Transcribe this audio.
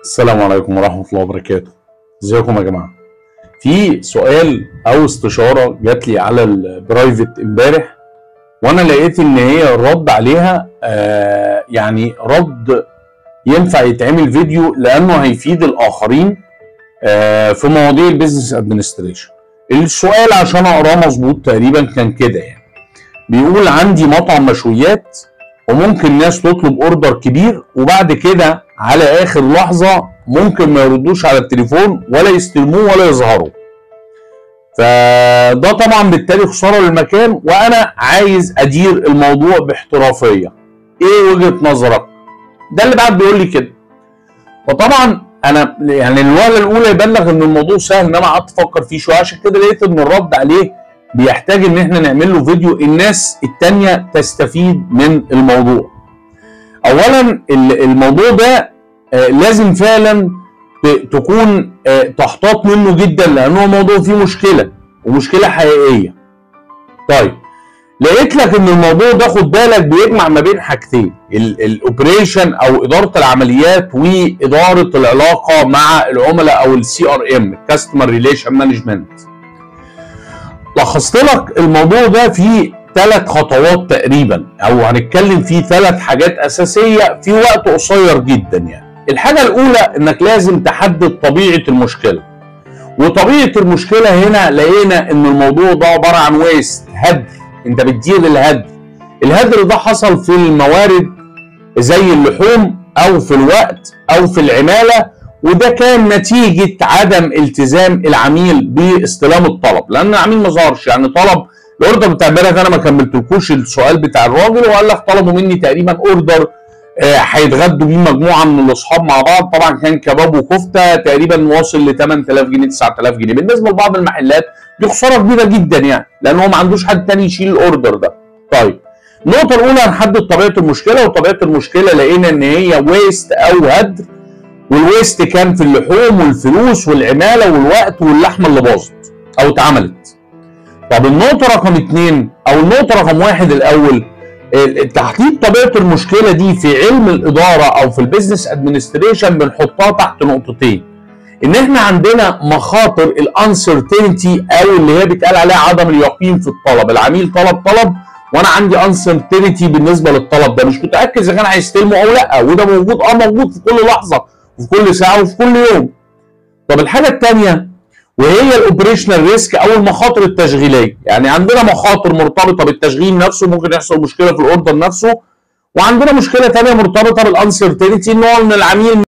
السلام عليكم ورحمة الله وبركاته. ازيكم يا جماعة؟ في سؤال او استشارة جات لي على ال private امبارح، وانا لقيت ان هي الرد عليها يعني رد ينفع يتعمل فيديو لانه هيفيد الاخرين في مواضيع ال business administration. السؤال عشان اقراه مظبوط تقريبا كان كده، يعني بيقول عندي مطعم مشويات وممكن ناس تطلب order كبير، وبعد كده على اخر لحظة ممكن ما يردوش على التليفون ولا يستلموه ولا يظهروا، فده طبعا بالتالي خسارة للمكان، وانا عايز ادير الموضوع باحترافيه. ايه وجهه نظرك؟ ده اللي بعد بيقول لي كده. فطبعا انا يعني الوهله الاولى يبلغ ان الموضوع سهل، انما قعدت افكر فيه شويه، عشان كده لقيت ان الرد عليه بيحتاج ان احنا نعمل له فيديو الناس التانية تستفيد من الموضوع. اولا الموضوع ده لازم فعلا تكون تحتاط منه جدا، لانه موضوع فيه مشكلة ومشكلة حقيقية. طيب لقيت لك ان الموضوع ده خد بالك بيجمع ما بين حاجتين، ال operation او ادارة العمليات واداره العلاقة مع العملاء او ال CRM، customer relation management. لخصت لك الموضوع ده في 3 خطوات تقريبا، او هنتكلم فيه 3 حاجات اساسية في وقت قصير جدا. يعني الحاجة الاولى انك لازم تحدد طبيعة المشكلة، وطبيعه المشكلة هنا لقينا ان الموضوع ده عبارة عن waste، هدر. انت بتدير الهدر. الهدر ده حصل في الموارد زي اللحوم او في الوقت او في العمالة، وده كان نتيجة عدم التزام العميل باستلام الطلب، لان العميل ما ظهرش. يعني طلب ال order بتاع امبارح انا ما كملتلكوش السؤال بتاع الراجل، وقال لك طلبوا مني تقريبا order هيتغدوا بيه مجموعة من الاصحاب مع بعض، طبعا كان كباب وكفته، تقريبا واصل ل 8000 جنيه 9000 جنيه. بالنسبة لبعض المحلات دي خسارة كبيرة جدا، يعني لان هو ما عندوش حد تاني يشيل ال order ده. طيب النقطة الاولى هنحدد طبيعة المشكلة، وطبيعه المشكلة لقينا ان هي waste او هدر، وال waste كان في اللحوم والفلوس والعماله والوقت واللحمة اللي باظت او اتعملت. طب النقطة رقم 2 او النقطة رقم 1 الاول، تحديد طبيعة المشكلة دي في علم الادارة او في ال business administration بنحطها تحت نقطتين، ان احنا عندنا مخاطر ال uncertainty او اللي هي بيتقال عليها عدم اليقين في الطلب. العميل طلب طلب وانا عندي uncertainty بالنسبة للطلب ده، مش متاكد اذا كان هيستلمه او لا، وده موجود موجود في كل لحظة وفي كل ساعة وفي كل يوم. طب الحاجة الثانية وهي ال operational risk او المخاطر التشغيلية، يعني عندنا مخاطر مرتبطة بالتشغيل نفسه، ممكن يحصل مشكلة في ال order نفسه، وعندنا مشكلة ثانية مرتبطة بال uncertainty ان هو ان العميل